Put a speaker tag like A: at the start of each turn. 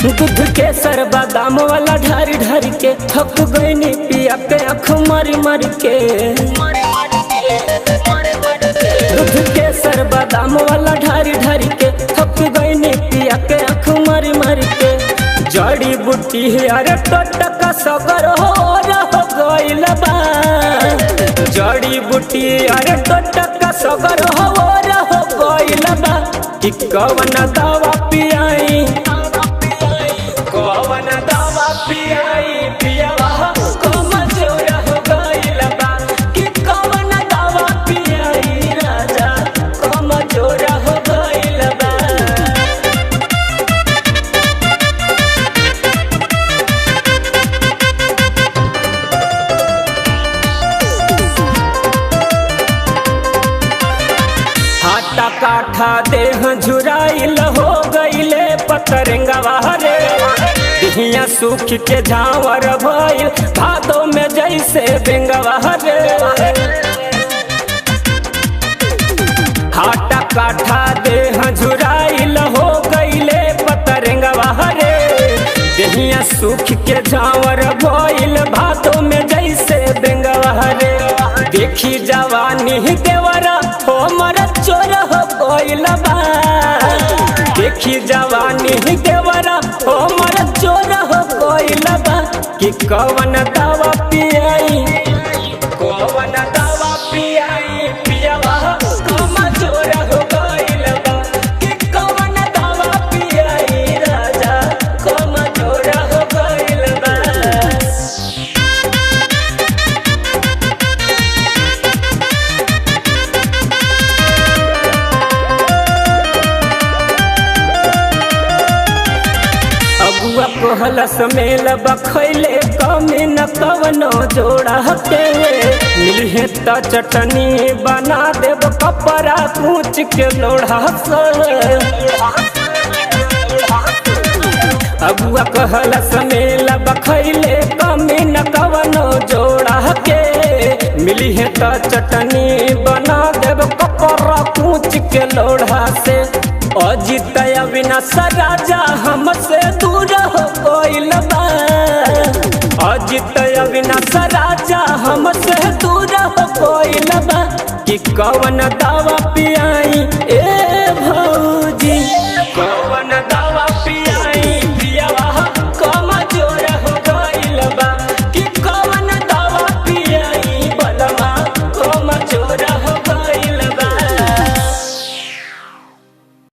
A: दूध के सर बादाम वाला ढारी ढारी के थक गईनी पिया के अख मारी मारी के। दूध के सर बादाम वाला ढारी ढारी के थक गईनी पिया के अख मारी मारी के। जड़ी बूटी अरे टटका सगर हो रह गइल बा। जड़ी बूटी अरे टटका सगर हो रह गइल बा। कि कवन दवा पियाई, कवन दवा पियाई पियावा कमजोर हो गइल बा। कि कवन दवा पियाई राजा कमजोर हो गइल बा। हाटा काठा देह झुराइल हो गइले पतरंगवा रे। दिहिया सूख के झावर भइल भादो में जैसे बेंगवा रे। हाटा काठा देह झुराइल हो गइले पतरंगवा रे। देहिया सूख के झावर भइल भादो में जैसे बेंगवा रे। देखी जवानी देवरा हो मर चोर हो गइल बा। देखी जवानी देवरा हो मर चोर हो गइल बा। कि कवन दवा पियाई, कवन दवा पियाई पियावा कमजोर हो गइल बा। कि कवन दवा पियाई राजा कमजोर हो गइल बा। अगुआ कोहलस मेल बखैले कमे न कवनो जोड़ा के। मिलहे त चटनी बना देब कपड़ा कूच के लोढ़ा से। अगुआ कहलस मेल बखैले कमे न कवनो जोड़ा के। मिलहे त चटनी बना देब कपड़ा कूच के लोढ़ा से। अजित अविनाश राजा हमसे दूर हो गइल बा। अजित अविनाश राजा हमसे दूर हो गइल बा। कि कवन दवा पियाई,